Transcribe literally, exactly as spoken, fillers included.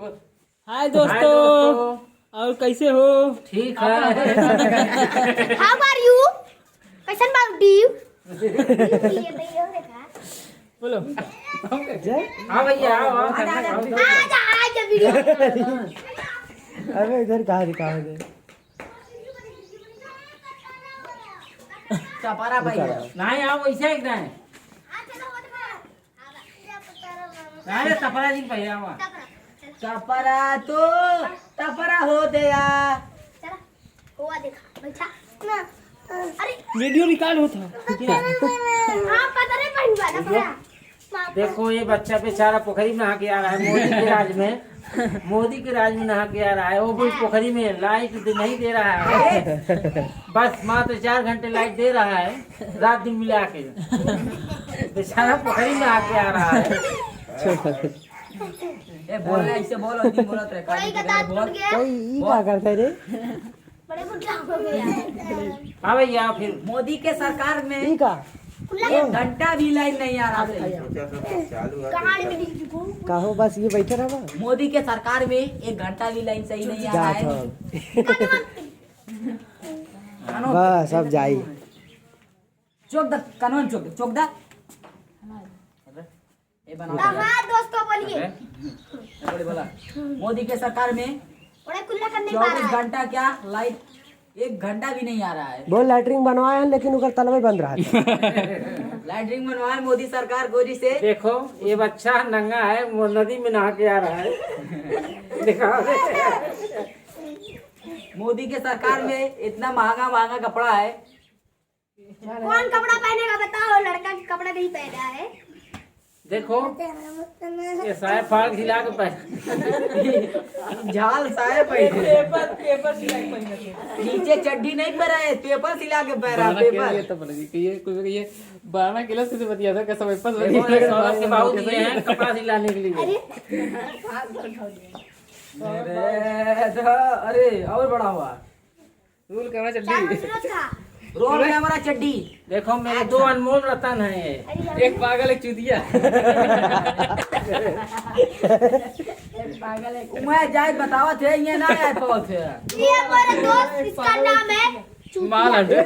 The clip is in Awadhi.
हाय दोस्तों, और कैसे हो? ठीक है। How are you? कैसन बा डीव? बोलो। हाँ भैया, आओ, आओ, खाना खाओ। आजा, आजा, वीडियो। अबे इधर कहाँ दिखाओगे? टपरा भाई। नहीं, आओ, वैसे ही नहीं। नहीं रे, टपरा जी भैया, आओ। टपरा तो टपरा हो गया। चला, हुआ देखा, बैठा। ना, अरे। वीडियो रिकॉर्ड होता है। हाँ, पता नहीं, पहली बार, टपरा। देखो, ये बच्चा बेचारा पोखरी में नहा के आ रहा है, मोदी के राज में, मोदी के राज में नहा के आ रहा है, वो भी पोखरी में, लाइट दे-, नहीं दे रहा है, बस मात्र चार घंटे लाइट दे रहा है, रात दिन मिला के। बेचारा पोखरी में नहा के आ रहा है। ए, बोल रहे, ऐसे बोल, हिंदी बोलत रहे, कोई का दांत बोल। टूट गया। कोई ई का करते रे? बड़े बुढ़ा हो गया। हाँ भैया, फिर मोदी के सरकार में ई का? एक घंटा भी लाइन नहीं आ रहा है। कहानी में दिल चुकू। कहो बस ये बैठे रहो। मोदी के सरकार में एक घंटा भी लाइन सही नहीं आ रहा है। जात हो। बस अब जाई। चोक दा, कानून चोक दा, चोक दा। ए, बना। हाँ, दोस्त को बोलिए। अरे? ए, बोले, बोला। मोदी के सरकार में बड़े कुल्ला करने पा रहा है। चौबीस घंटा क्या, लाइट एक घंटा भी नहीं आ रहा है। बोल, लैट्रिन बनवाए हैं, लेकिन ओकर तलवे बंद रहा है। लैट्रिन बनवाए मोदी सरकार गोरी से। देखो, ये बच्चा नंगा है, वो नदी में नहा के आ रहा है। दिखाओ। मोदी के सरकार में इतना महंगा महंगा कपड़ा है। कौन कपड़ा पहनेगा बताओ, लड़का के कपड़ा नहीं पहना है। देखो, ये साया फाड़ के सिला के पहन। झाल साया पहने। पेपर, पेपर सिला के पहने। नीचे चड्डी नहीं पहना है, पेपर सिला के पहना, बारह के पेपर। लिए तो बोला जी कि ये कुछ, ये बारह किलो से बतिया था, कैसा वापस देखो, बतिया ये था, सौरभ के बाबू कैसा दिए ये? हैं कपड़ा सिलाने के लिए। अरे। अरे, तो, अरे, और बड़ा हुआ। रोल कैमरा चड्डी। चार रोज का। रोल कैमरा चड्डी। देखो, मेरे दो अनमोल रतन हैं ये। अरे यार। एक पागल, एक चूतिया। एक पागल, एक मैं जाए बतावत है, ये ना आए पावत है। ये मेरा दोस्त, इसका नाम है चूतिया। माल हटे।